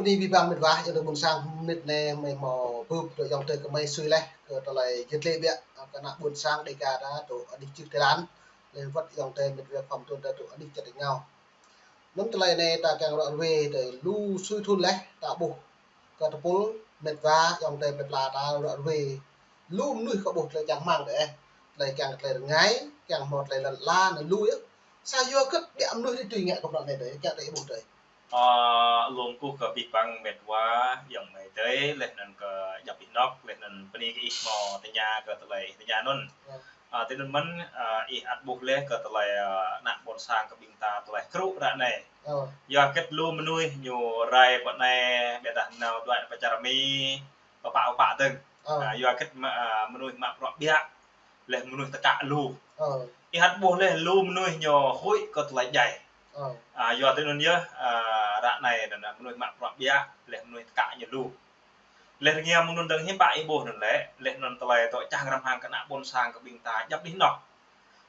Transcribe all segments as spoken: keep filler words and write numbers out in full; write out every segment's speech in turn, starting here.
Ƀing ƀăng mĕt wa ayŏng adơi ƀuôn sang, mơnit anai mơi hmâo bưp tơ ayŏng adơi kơ mơi sui laih kơ tơlơi jĕt lĕ biă, kơ ană ƀuôn sang Dêga ta tơ anih čư̆ Thái Lan, laih wơ̆t ayŏng adơi mĕt wa khŏm tŭ ta tơ anih čư̆ Dêga. Anŭn tơlơi anai ta kiăng ră ruai tơ lu sui thŭn laih ta ƀuh kơ tơpul mĕt wa ayŏng adơi plơi pla ta ră ruai lu mơnuih kơ ƀuh tơlơi čang rơmang tơ ih. Tơlơi kiăng tơlơi rơngai, kiăng hmâo tơlơi lŏn ala anai lu yơh. Sa yua hơget biă mơnuih tui ngă kơ prăk anai tơ, kiăng tơ ih ƀuh tơ. Ơ, lŏm kơ kơ ƀing ƀăng mĕt wa ayŏng amai adơi, laih anŭn kơ djŏp anih anŏ, laih anŭn bơni kơ ih hmâo tơña kơ tơlơi tơña anŭn. Ơ. Ơ, tui anŭn mơ̆n, ơ, ih ăt ƀuh laih kơ tơlơi, ơ, ană ƀôn sang kơ ƀing ta tơlơi krŭ ră anai. Ơ. Yua hơget lu mơnuih ñu rai pơ anai, biă dah nao đuaĭ pơ čar Mi, pơpă pơpă dơ̆ng. Ơ. Ơ, yua hơget mă-, ơ, mơnuih mă prăk biă, laih mơnuih tơkă lu. Ơ. Ih ăt ƀuh laih lu mơnuih ñu huĭ kơ tơlơi djai. Ơ. Ơ, yua tui anŭn yơh, ơ, ră anai anŭn mơnuih mă prăk biă, laih mơnuih tơkă ñu lu. Laih rơngiă mơ̆ng anŭn dơ̆ng hiư̆m pă ih ƀuh anŭn lĕ, laih anŭn tơlơi tŏ čang rơmang kơ ană ƀôn sang kơ ƀing ta djŏp anih anŏ.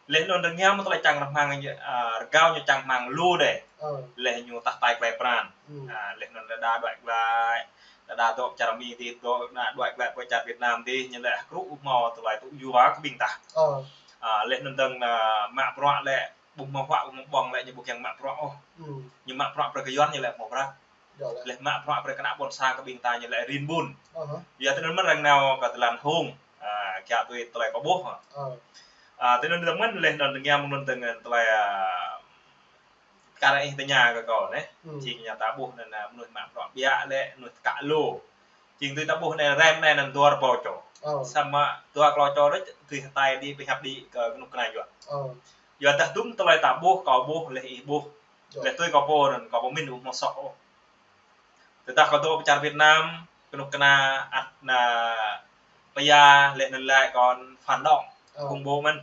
Laih anŭn rơngiă mơ̆ng tơlơi čang rơmang, ơ, rơgao ñu čang rơmang lu dêh. Ơ. Laih ñu tah hơtai glai pran. Hmm. Ơ, laih anŭn đơđa đuaĭ glai, đơđa dŏ pơ čar Mi dih, dŏ, đơđa đuaĭ glai pơ čar Việt Nam dih, ñu lĕ krŭ hmâo tơlơi tŭ yua kơ ƀing ta. Ơ. Ơ, laih anŭn dơ̆ng, ơ, mă prăk lĕ, ƀu hmâo huă, ƀu hmâo ƀơ̆ng lĕ ñu ƀu kiăng mă prăk ôh. Hmm. Ñu mă prăk brơi kơ Yuan ñu lĕ hmâo prăk. Yơh lĕ. Laih mă prăk brơi kơ ană ƀôn sang kơ ƀing ta ñu lĕ rin ƀun. Ơ hă. Yua tui anŭn mơ̆n arăng nao kơ tơlan hông. Ơ, kiăng tui tơlơi kơ ƀuh. Ơ. Ơ, tui anŭn mơ̆n laih anŭn rơngiă mơ̆ng anŭn dơ̆ng tơlơi, ơ, kar ih tơña kơ kâo anai. Hmm. Jing ñu ta ƀuh anŭn, ơ, mơnuih mă prăk biă lĕ, mơnuih tơkă lu. Jing tui ta ƀuh anai rem anai anŭn dua rơbâo čô. Ơ. Samơ̆ dua klâo čô đôč tui hơtai đĭ pơhiăp đĭ kơ kơnuk kơna Yuan. Ơ. Yua dah dŭm tơlơi ta ƀuh, kâo ƀuh, laih ih ƀuh. Yơh. Laih tui kâo pô anŭn, kâo pơmĭn ƀu hmâo soh ôh. Tơdah kâo dŏ pơ čar Việt Nam, kơnuk kơna ăt nao pơyua laih anŭn laĭ kâo phản động, ơ, khủng bố mơ̆n.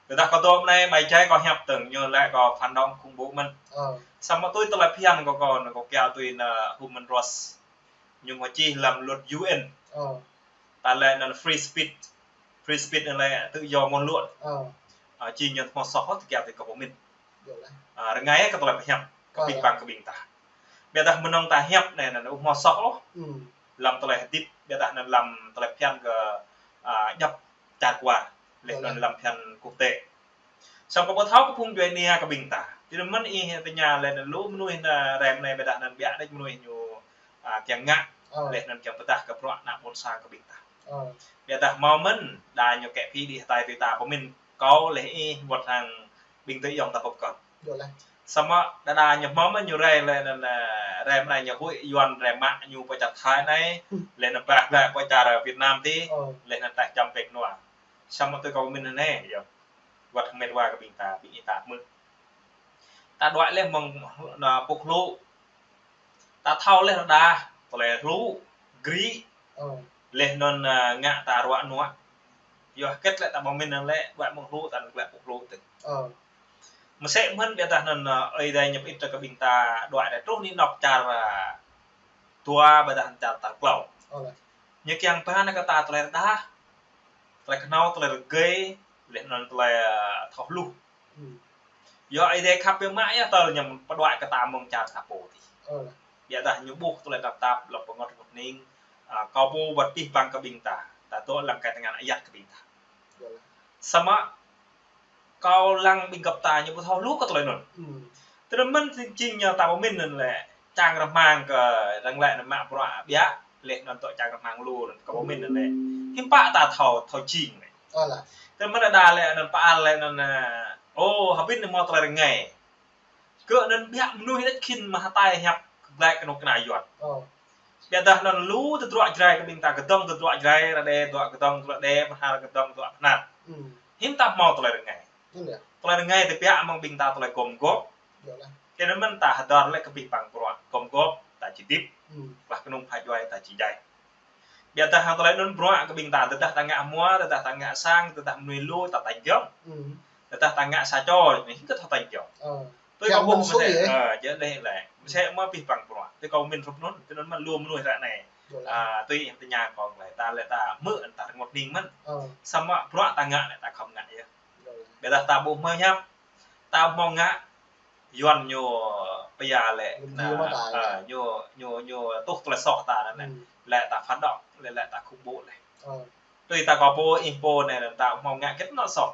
Tơdah kâo dŏ pơ anai ƀai jai kâo hiăp dơ̆ng, ñu laĭ kâo phản động khủng bố mơ̆n. Ơ. Samơ̆ tui tơlơi phiăn kâo, kâo, kâo kiăng tui anŭn Human Rights. Ñu hmâo čih lăm luật U N. Ơ. Ta laĭ anŭn free speech. Free speech anŭn lĕ tự do ngôn luận. Ơ. Ơ, jing ñu hmâo soh ôh tơkiă tui kâo pơmĭn. Yơh lĕ. Ơ, rơngai kơ tơlơi pơhiăp kơ, ơ, ƀing ƀăng kơ ƀing ta. Biă dah mơnơ̆ng ta hiăp anai anŭn ƀu hmâo soh ôh. Hmm. Lăm tơlơi hơdip, biă dah anŭn lăm tơlơi phiăn kơ, ơ, djŏp čar kwar. Laih, yơh lĕ, anŭn lăm phiăn quốc tế. Samơ̆ kâo ƀu thâo kơ phung djuai ania kơ ƀing ta. Tui anŭn mơ̆n ih tơña laih anŭn lu mơnuih anŭn rem anai biă dah anŭn biă đôč mơnuih ñu, ơ, kiăng ngă. Ơ. Laih anŭn kiăng pơdah kơ prăk ană ƀôn sang kơ ƀing ta. Ơ. Biă dah hmâo mơ̆n, đa ñu kĕ phi đĭ hơtai tui ta pơmĭn kâo laih ih wơ̆t hăng ƀing tơ ayŏng ta pơkŏn. Yơh lĕ. Samơ̆ đơđa ñu hmâo mơ̆n ñu rai laih anŭn, ơ, rem anai ñu huĭ Yuan rai mă ñu pơ čar Thái anai, hmm, laih anŭn pơdah glaĭ pơ čar Việt Nam dih, ơ, laih anŭn tah čăm pek nua. Samơ̆ tui kâo pơmĭn anai, yơh. Wơ̆t hăng mĕt wa kơ ƀing ta, ƀing ih ta hmư̆. Ta đuaĭ laih mơ̆ng anŭn pŭk hlŭ. Ta thâo laih rơđah, tơlơi hlŭ, gri. Ơ. Laih anŭn, ơ, ngă ta ruă nuă. Yua hơget lĕ ta pơmĭn anŭn lĕ, đuaĭ mơ̆ng hlŭ ta anŭn glaĭ pŭk hlŭ tơ. Ơ. Mơsĕ mơ̆n biă dah anŭn, ơ, Ơi Adai ñu pơit kơ ƀing ta đuaĭ rai truh anih anŏ čar, ơ, dua biă dah čar tal klâo. Ơ lĕ. Ñu kiăng ba anai kơ ta tơlơi rơđah, tơlơi kơhnâo, tơlơi rơgơi, laih anŭn tơlơi, ơ, thâo hluh. Hmm. Yua Ơi Adai khăp biă mă yơh tơl ñu pơđuaĭ kơ ta mơ̆ng čar ta pô dih. Ơ lĕ. Biă dah ñu ƀuh tơlơi tơnap tap lăm pơngot rơngot hning, ơ, kâo pô wơ̆t ih ƀăng kơ ƀing ta, ta dŏ lăm kơ tơngan ayăt kơ ƀing ta. Yơh lĕ. Samơ̆ kâo lăng ƀing gơp ta ñu ƀu thâo hluh kơ tơlơi anŭn. Hmm. Tui anŭn mơ̆n jing ñu ta pơmĭn anŭn lĕ čang rơmang kơ arăng laĭ anŭn mă prăk biă, laih anŭn tŏ čang rơmang lu anŭn kâo pơmĭn anŭn lĕ. Hiư̆m pă ta thâo, thâo jing lĕ. Ơ lĕ. Tui anŭn mơ̆n đa laĭ anŭn pơal laĭ anŭn, ơ, ơ, hơbĭn anŭn hmâo tơlơi rơngai. Kơ anŭn biă mơnuih đĕč khĭn mă hơtai hiăp glaĭ kơnuk kơna Yuan. Ơ. Biă dah anŭn lu tơdruă Jrai kơ ƀing ta, kơdŏng tơdruă Jrai, Rađê tơdruă kơdŏng tơdruă Rađê, Bahnar kơdŏng tơdruă Bahnar. Hmm. Hiư̆m ta hmâo tơlơi rơngai. Yơh lĕ. Tơlơi rơngai tơbiă mơ̆ng ƀing ta tơlơi gum gôp. Yơh lĕ. Tui anŭn mơ̆n ta hơdơr lĕ kơ ƀing ƀăng prăk gum gôp, ta či hơdip. Hmm. Lah kơnung pha djuai ta či djai. Biă dah hăng tơlơi anŭn prăk kơ ƀing ta, tơdah ta ngă hmua, tơdah ta ngă sang, tơdah mơnuih lu, ta tañ giŏng. Hmm. Tơdah ta ngă sa čô, anai hĭ kơ ta tañ giŏng. Ơ. Tui kâo pô mơsĕ, ơ, jĕ lĕ lĕ. Mơsĕ mă ƀing ƀăng prăk. Tui kâo pơmĭn hrup anŭn, tui anŭn mơ̆n lu mơnuih ră anai. Yơh lĕ. Ơ, tui ih tơña kâo lĕ, ta lĕ ta hmư̆ ta rơngot hning mơ̆n. Ơ. Samơ̆ prăk ta ngă lĕ ta khŏm ngă yơh. Yơh lĕ. Biă dah ta ƀu hmâo hiăp, ta hmâo ngă, Yuan ñu pia lĕ, ñu ta, ñu, ñu, ñu tuh tơlơi soh ta anŭn lĕ, lĕ ta phản động, lĕ, lĕ ta khủng bố lĕ. Tui ta kâo pô, ih pô anai, ta hmâo ngă hơget anŏ soh.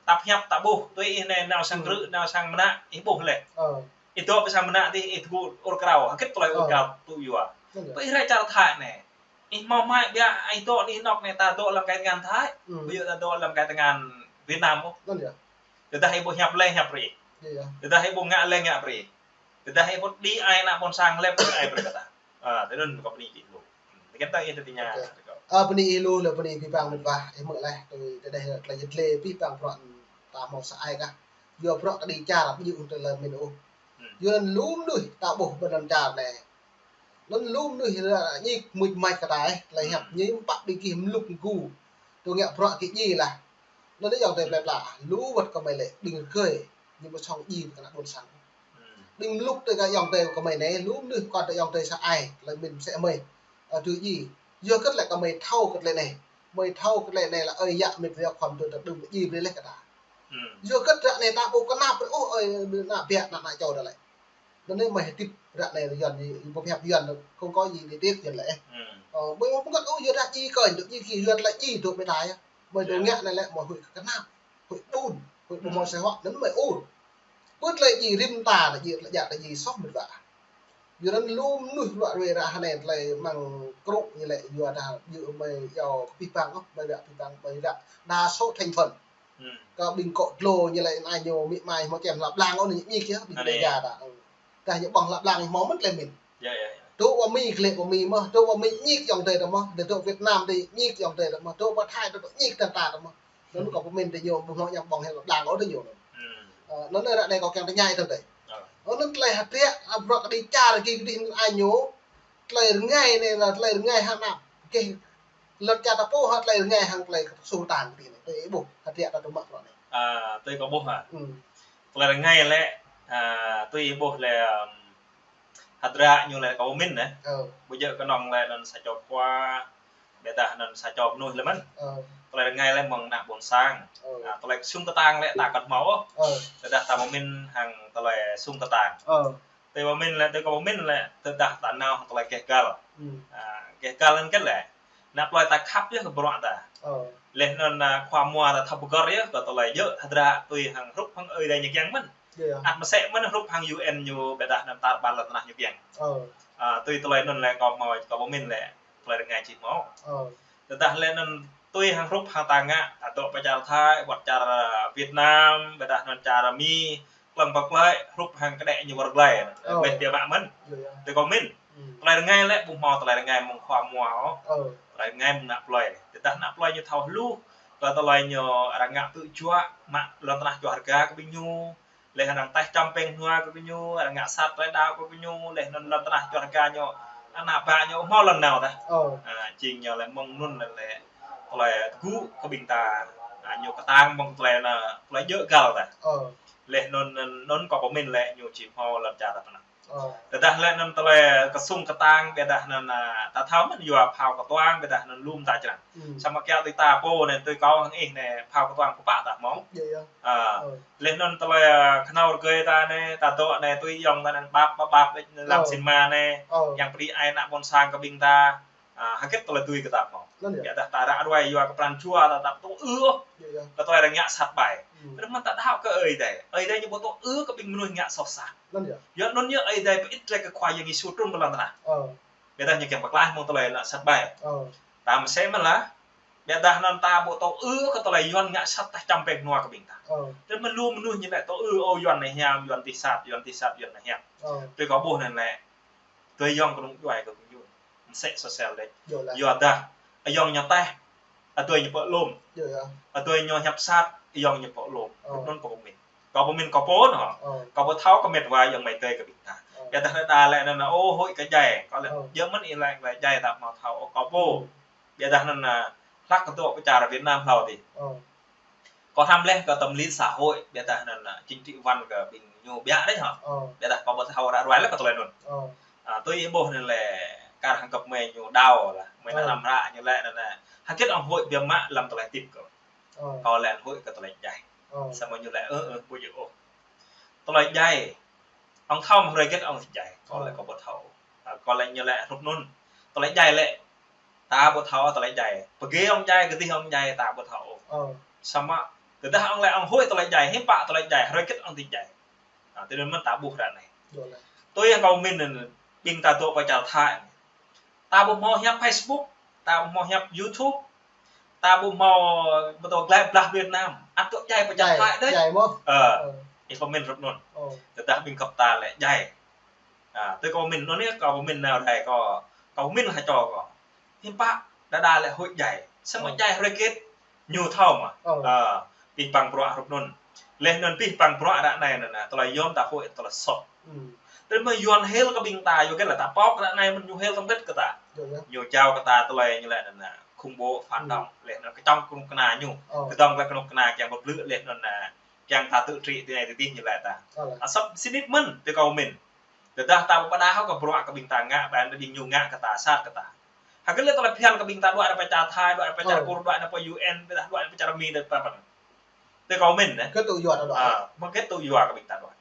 Ta pơhiăp ta ƀuh, tui ih anai nao sang krư̆, nao sang mơnă, ih ƀuh lĕ. Ih dŏ pơ sang mơnă tih, ih tơgŭ ur krao, hơget tơlơi ur krao tŭ yua. Tui ih rai čar Thái anai. Ih hmâo mai biă, ih dŏ anih anŏ anai, ta dŏ lăm kơ tơngan Thái. Ƀu djơ̆ ta dŏ lăm kơ tơngan Việt Nam ôh. Tơdah ih ƀu hiăp lĕ hiăp brơi ih. Tơdah ih ƀu ngă lĕ ngă brơi ih. Tơdah ih ƀu đĭ ai ană ƀôn sang lĕ đĭ ai brơi kơ ta. Tui anŭn kâo bơni ih lu. Tơdah ih tơña. Bơni ih lu, lĕ bơni abih bang mĕt wa, ih hmư̆ leh, tui tơdah tơlơi yơh lĕ abih bang bruă ta hmâo sa ai kah. Yua bruă kơ đĭ čar, ƀu djơ̆ tơlơi mĭn ôh. Yua anŭn lu mơnuih ta ƀuh ƀơi lŏn čar anai. Anŭn lu mơnuih ră ñik mŭt mač kơ ta, tơlơi hiăp ñu pă ƀing gih mlŭk mgu. Tui ngă bruă gih djai lah. Anŭn yơh ayŏng adơi plơi pla. Lu wơ̆t kơ mơi lĕ ƀing rơgơi. Ñu ƀu song djai kơ ană ƀôn sang. Ƀing mlŭk tơ kơ ayŏng adơi kơ mơi anai, lu mơnuih kơ ayŏng adơi sa ai, tơlơi mĭn mơsĕ mơi. Ơ, tui djai. Yua hơget lĕ kơ mơi thâo kơ tơlơi anai. Mơi thâo kơ tơlơi anai lĕ ơi yă mĭt wa khŏm tui ta đưm djai brơi leh kơ ta. Yua hơget ră anai ta ƀu kơnap brơi ôh ơi, ană biă ană ană čô ta lĕ. Anŭn anai mơi hơdip ră anai Yuan, ih ƀu pơhiăp Yuan, không có gì để tiếc Yuan lĕ. Ơ, mơi ƀu pơngăt ôh, Yuan dah djai kơ, dŏ djai kơ Yuan lĕ djai dŏ mơi ta yơh. Mơi dŏ ngă anai lĕ mơi huĭ kơ kơnap, huĭ ƀun, huĭ ƀu hmâo sinh hoạt, anŭn mơi ur. Ƀu tơlơi djai rĭm ta, tơlơi djai, tơlơi djai ta djai soh mĕt wa. Yua anŭn lu mơnuih luă ruai ră anai tơlơi mơ̆ng krŭ ñu lĕ yua dah djơ̆ mơi yua kơ abih bang ôh, mơi ră abih bang, mơi ră đa số thành phần. Kơ ƀing kŏ dlô ñu lĕ anai ñu mĭ mai hmâo čem hla blang ôh ñu ñik yơh ƀing Đêga ta. Dah ñu ƀơ̆ng hla blang hmâo mơ̆n tơlơi mĭn. Dŏ wa Mi, glaĭ wa Mi mơ̆, dŏ wa Mi ñik ayŏng adơi ta mơ̆, dŏ Việt Nam tih ñik ayŏng adơi ta mơ̆, dŏ wa Thái dŏ ñik ta ta mơ̆. Anŭn kâo pơmĭn tơ ñu ƀu hmâo ñăm ƀơ̆ng hla blang ôh tơ ñu. Anŭn ră anai kâo kiăng tơña ih tơ tơi. Anŭn tơlơi hơdră, bruă kơ đĭ čar gih kơ dih anai ñu. Tơlơi rơngai anai lĕ tơlơi rơngai hăng anăp. Gih lŏn čar ta pô hă tơlơi rơngai hăng tơlơi kơsŭng kơtang kơ dih anai. Tui ih ƀuh hơdră ta tŭ mă bruă anai. Tui kâo ƀuh hă. Tơlơi rơngai lĕ, tui ih ƀuh lĕ, hơdră ñu lĕ kâo pơmĭn anai. Ƀu djơ̆ kơnơ̆ng lĕ anŭn sa čô khua, biă dah anŭn sa čô mơnuih lĕ mơ̆n. Tơlơi rơngai lĕ mơ̆ng ană ƀôn sang. Tơlơi kơsŭng kơtang lĕ ta kăn hmâo ôh. Tơdah ta pơmĭn hăng tơlơi kơsŭng kơtang. Tui pơmĭn lĕ, tui kâo pơmĭn lĕ, tơdah ta nao hăng tơlơi gêh găl. Gêh găl anŭn hơget lĕ. Ană plơi ta khăp yơh kơ bruă ta. Leh anŭn, khua mua ta thâo pơgăr yơh kơ tơlơi djơ̆ hơdră tui hăng hrup hăng Ơi Adai ñu kiăng mơ̆n. Ăt mơsĕ mơ̆n hrup hăng U N ñu biă dah anŭn tar ƀar lŏn tơnah ñu kiăng. Tui tơlơi anŭn lĕ kâo hmâo, kâo pơmĭn lĕ tơlơi rơngai či hmâo. Tơdah lĕ anŭn tui hăng hrup hăng ta ngă, ta dŏ pơ čar Thái, wơ̆t čar Việt Nam, biă dah anŭn čar Mi, klăng pơ klơi, hrup hăng kơđĕ ñu wơr glai. Weh biă mă mơ̆n. Tui kâo pơmĭn. Tơlơi rơngai lĕ ƀu hmâo tơlơi rơngai mơ̆ng khua mua ôh. Tơlơi rơngai mơ̆ng ană plơi. Tơdah ană plơi ñu thâo hluh, kơ tơlơi ñu arăng ngă tŭ juă, mă lŏn tơnah čuah rơga kơ ƀing ñu, leh anŭn taih čăm peng hnua kơ ƀing ñu, arăng ngă sat tơlơi đaŏ kơ ƀing ñu, leh anŭn lŏn tơnah čuah rơga ñu, ană bă ñu hmâo lŏn nao tah. Jing ñu lĕ mơ̆ng anŭn lĕ, lĕ tơlơi tơgŭ kơ ƀing ta, ñu kơtang mơ̆ng tơlơi anŭn, tơlơi djơ̆ găl tah. Leh anŭn, anŭn kâo pơmĭn lĕ ñu či hmâo lŏn čar ta pơ anai. Tơdah lĕ anŭn tơlơi kơsŭng kơtang, biă dah anŭn, ta thâo mơ̆n yua phao kơtuang, biă dah anŭn lŏm ta črang. Samơ̆ kiăng tui ta pô anai, tui kâo hăng ih anai, phao kơtuang pơpă ta hmâo. Leh anŭn tơlơi, kơnâo rơgơi ta anai, ta dŏ anai, tui ayŏng ta anŭn ƀap, ƀap, ƀap, lăm sinma anai, kiăng pơđĭ ai ană ƀôn sang kơ ƀing ta. Hơget tơlơi tui kơ ta hmâo. Biă dah ta ră ruai yua kơ pran jua ta, ta ƀu tŭ ư ôh. Kơ tơlơi arăng ngă sat ƀai. Rơmang ta đaŏ kơ Ơi Adai. Ơi Adai ñu ƀu tŭ ư kơ ƀing mơnuih ngă soh sat. Yua anŭn yơh Ơi Adai pơit rai kơ Khua Yang Yêsu trŭn pơ lŏn tơnah. Biă dah ñu kiăng pơklaih mơ̆ng tơlơi anŭn sat ƀai. Ta mơsĕ mơ̆n lah. Biă dah anŭn ta ƀu tŭ ư kơ tơlơi Yuan ngă sat taih čăm peng hnua kơ ƀing ta. Rơmang lu mơnuih ñu lĕ tŭ ư, ơ Yuan anai hiam, Yuan tih sat, Yuan tih sat, Yuan anai hiam. Tui kâo ƀuh anŭn lĕ. Tui ayŏng kơnung djuai kơ ƀing ñu. Mơsĕ sosel đĕč. Yua dah ayŏng ñu taih, adơi ñu pơlŏm. Adơi ñu hiăp sat, ayŏng ñu pơlŏm. Anŭn kâo pơmĭn. Kâo pơmĭn kâo pô anŭn. Kâo ƀu thâo kơ mĕt wa ayŏng amai adơi kơ ƀing ta. Biă dah lĕ đa lĕ anŭn, ơ, hơi kơ djai. Kâo lĕ, djơ̆ mơ̆n ih lĕ, lĕ djai ta hmâo thâo, ơ, kâo pô. Biă dah anŭn, hlak kơ dŏ pơ čar Việt Nam hlâo tih. Kâo hrăm leh kơ tâm lý xã hội, biă dah anŭn, chính trị văn kơ ƀing ñu biă đĕč hă. Biă dah kâo ƀu thâo ră ruai leh kơ tơlơi anŭn. Tui ih ƀuh anŭn lĕ kar hăng gơp mơi ñu đaŏ lah. Mơi anŭn hrăm ră ñu lĕ anŭn, hơget ong hơi biă mă lăm tơlơi hơdip kâo. Kâo lĕ hơi kơ tơlơi djai. Samơ̆ ñu lĕ, ơ, ơ, ƀu djơ̆ ôh. Tơlơi djai, Ŏng thâo mă hrơi hơget ŏng djai. Kâo lĕ kâo ƀu thâo. Ơ, kâo lĕ ñu lĕ hrup anŭn. Tơlơi djai lĕ. Ta ƀu thâo tơlơi djai. Pơgê ŏng djai, kơdih ŏng djai, ta ƀu thâo. Ơ. Samơ̆, tơdah ŏng lĕ ŏng huĭ tơlơi djai, hiư̆m pă tơlơi djai, hrơi hơget ŏng djai. Ơ, tui anŭn mơ̆n ta ƀuh ră anai. Tui yang kâo min anŭn, ƀing ta dŏ pơ čar Thai. Ta ƀu hmâo hiăp Facebook, ta ƀu hmâo hiăp YouTube, ta ƀu hmâo, ƀu dŏ glăi blah Việt Nam, ăt dŏ djai pơ čar Thai đôč. Djai mơ̆n. Ơ, ih pơmin hrup anŭn. Tơdah ƀing gơp ta lĕ djai. Ơ, tui kâo min, anŭn yơh kâo min nao rai kâo, kâo min hơčô kâo. Hiư̆m pă, đơđa lĕ huĭ djai. Samơ̆ djai hrơi hơget, ñu thâo mă. Ơ, pih păng bruă hrup anŭn. Laih anŭn pih păng bruă ră anai anŭn, tơlơi yôm ta huĭ, tơlơi soh. Tơdah mơ̆ Yuan hil kơ ƀing ta, yua kơ lĕ ta pŏk ră anai mơ̆n ñu hil tơngkit kơ ta. Ñu jao kơ ta tơlơi ñu lĕ anŭn, khủng bố, phản động, laih anŭn kơčŏng kơnuk kơna ñu. Kơdŏng lĕ kơnuk kơna kiăng pơblư̆ laih anŭn, kiăng ta tŭ trĭ tui anai tui adih ñu lĕ ta. Asăp sĭt nik mơ̆n, tui kâo min. Tơdah ta ƀu pơdah hŏ kơ bruă kơ ƀing ta ngă, ƀai anŭn ƀing ñu ngă kơ ta, sat kơ ta. Hơget lĕ tơlơi phiăn kơ ƀing ta đuaĭ pơ čar Thai, đuaĭ pơ čar Kur, đuaĭ pơ U N, ƀôdah đuaĭ pơ čar Mi, đuaĭ pơ pă. Tui kâo min, neh. Hơget tŭ yua ta đuaĭ. Ơ, mă hơget tŭ yua kơ ƀing ta đuaĭ.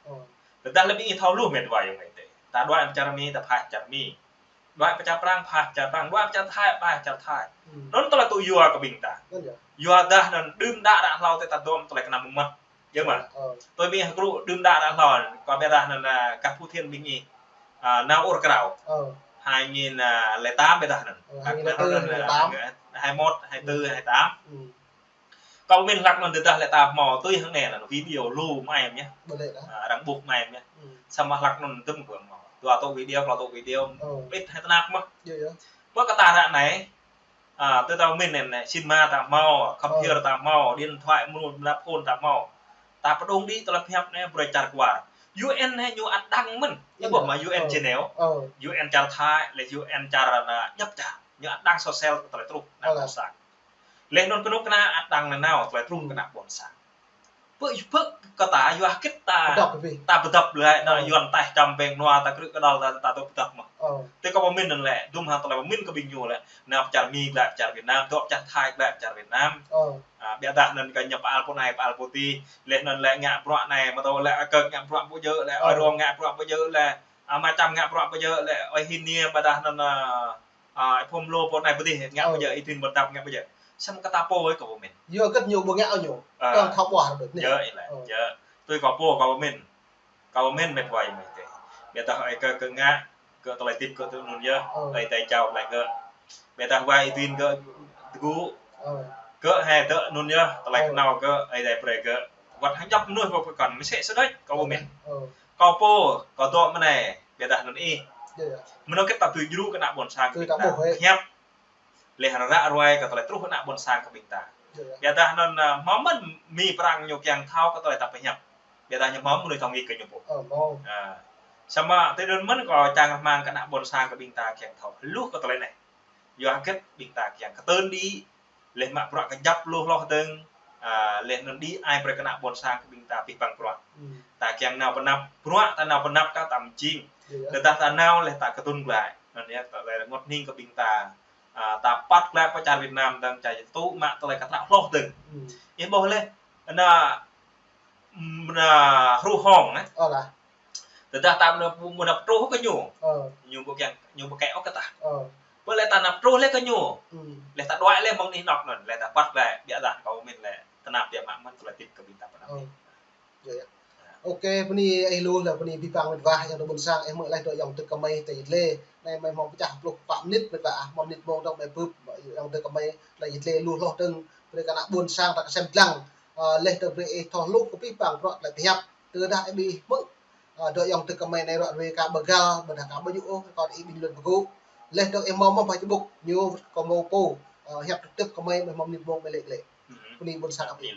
Tơdah lĕ ƀing ih thâo lu met wa ayŏng adơi. Ta đuaĭ pơ čar Mi, ta phai čar Mi. Đuaĭ pơ čar Prang, phai čar Prang. Đuaĭ pơ čar Thai, phai čar Thai. Anŭn tơlơi tŭ yua kơ ƀing ta. Yua dah anŭn đưm đă đă hlâo tơdah ta dŏ tơlơi kơnăm mơmŏt. Yơh mơ̆n. Tui ƀing hơkru đưm đă đă hlâo, kâo ƀiă dah anŭn, ơ, gah Phú Thiện ƀing ih. Ơ, nao ur krao. Hai nghìn, ơ, lẻ tám ƀiă dah anŭn. Hai nghìn lẻ tư, hai nghìn lẻ tám. Hai mốt, hai tư, hai tám. Kâo min hlăk anŭn tơdah lĕ ta hmâo tui hăng anai anŭn video lu mơai mơ̆n yơh. Ơ, arăng ƀuh mơai mơ̆n yơh. Samơ̆ hlăk anŭn tơm kơ hmâo. Dua tŏ video, klâo tŏ video. Pĭt hai tơnap mơ̆n. Mơ̆ kơ ta ră anai, ơ, tui ta min anai, anai, sĭt mă ta hmâo, computer ta hmâo, điện thoại, mobile phone ta hmâo. Ta pơdŏng đĭ tơlơi pơhiăp anai, brơi čar kwar. U N anai ñu ăt đăng mơ̆n. Ñu ƀuh mă U N channel. U N čar Thai, lĕ U N čar anŭn, djŏp čar. Ñu ăt đăng social tơlơi truh, ană ƀôn sang. Laih anŭn kơnuk kơna ăt đăng nanao, tơlơi truh kơ ană ƀôn sang. Pơ, pơ kơ ta yua hơget ta, ta pơdŏp lĕ, anŭn Yuan taih čăm ƀing nua ta krư̆ kơđŏl ta, ta dŏ pơdŏp mơ̆n. Tui kâo pơmin anŭn lĕ, dŭm hăng tơlơi pơmin kơ ƀing ñu lĕ, nao pơ čar Mi glăi pơ čar Việt Nam, dŏ pơ čar Thai glăi pơ čar Việt Nam. Ơ, ƀiă dah anŭn kơ ñu pơal pô anai, pơal pô adih, laih anŭn lĕ ngă bruă anai, mơ̆ tơl lĕ akơ ngă bruă ƀu djơ̆, lĕ ơi rong ngă bruă ƀu djơ̆, lĕ, ơ, mơčăm ngă bruă ƀu djơ̆, lĕ ơi Hin Niê ƀiă dah anŭn, ơ, ơ, ih phŭn lô pô anai pơ adih, ngă ƀu djơ̆, ih tin ƀu dăp ngă ƀu djơ̆. Samơ̆ kơ ta pô ơi kâo pơmin. Yua hơget ñu ƀu ngă ñu. Ơ. Kâo thâo ƀuh rơđah anai. Yơh, ih lĕ, yơh. Tui kâo pô kâo pơmin. Kâo pơmin met wa ayŏng adơi. Ƀiă dah ơi kơ, kơ ngă, kơ tơlơi tip kơ tui anŭn yơh. Ơi ta jao lĕ kơ. Ƀiă dah wa ih tin kơ tơgŭ. Kơ hai tơ anŭn yơh, tơlơi kơnao kơ, ơi ta brơi kơ. Wăt hăng djŏp mơnuih pơkŏn, mơsĕ sơdơi, kâo pơmin. Kâo pô, kâo dŏ mơ̆ng anai, ƀiă dah anŭn ih. Mơnơ̆ng kơ ta tui djru kơ ană ƀôn sang kơ ƀing ta. Hiăp. Laih ră ruai kơ tơlơi truh ană ƀôn sang kơ ƀing ta. Ƀiă dah anŭn, ơ, hmâo mơ̆n Mi Prang ñu kiăng thâo kơ tơlơi ta pơhiăp. Ƀiă dah ñu hmâo mơnuih thâo ngĭ kơ ñu pô. Ơ, hmâo. Ơ. Samơ̆ tui anŭn mơ̆n kâo čang rơmang kơ ană ƀôn sang kơ ƀing ta kiăng thâo hluh kơ tơlơi anai. Yua hơget ƀing ta kiăng kơtưn đĭ, laih mă bruă kơjăp lu hloh dơ̆ng, ơ, laih anŭn đĭ ai brơi kơ ană ƀôn sang kơ ƀing ta pih păng bruă. Ta kiăng nao pơanăp bruă, ta nao pơanăp kơ ta mơjing. Tơdah ta nao laih ta kơtưn glăi. Anŭn yơh, tơlơi rơngot hning kơ ƀing ta, ơ, ta păt glăi pơ čar Việt Nam dơ̆ng čar tŭ mă tơlơi kơtrâo hloh dơ̆ng. Ih ƀuh laih, anŭn, anŭn hru hong, eh. Tơdah ta mơ̆n, mơ̆n nao pơtruh kơ ñu. Ñu ƀu kiăng, ñu ƀu kĕ ôh kơ ta. Ƀu lĕ ta nao pơtruh lĕ kơ ñu. Lĕ ta đuaĭ lĕ mơ̆ng anih anŏ anŭn, lĕ ta păt lĕ, ƀiă dah kâo pơmin lĕ, tơnap biă mă mơ̆n tơlơi tip kơ ƀing ta pơanăp. Ơ. Yơh, yơh. Ôkê, bơni ih lu lĕ bơni pih păng met wa, ayŏng adơi ƀôn sang, ih hmư̆ laih dŏ ayŏng adơi kơmơi tơlơi yit lĕ. Anai mơi hmâo pơčah pluh pă mơnit met wa, ah, hmâo mơnit mơ̆ng dŏ mơi bưp, ayŏng adơi kơmơi tơlơi yit lĕ lu hloh dơ̆ng, brơi kơ ană ƀôn sang ta kơsem dlăng. Ơ, laih dơ̆ng brơi ih thâo hluh kơ pih păng bruă tơlơi pơhiăp. Tơdah ih ƀu hmư̆, ơ, dŏ ayŏng adơi kơmơi anai ruai ruai kơ ƀơgal, ƀôdah kơ ƀu djơ̆ ôh, kơ ih ƀing lŏn pơgŭ. Laih dơ̆ng ih hmâo mơ̆ng Facebook, ñu kơ hmâo pô, ơ, hiăp trực tiếp kơmơi, mơi hmâo mơnit mơ̆ng mơi lĕ lĕ. Bơni ƀôn sang ăp ih.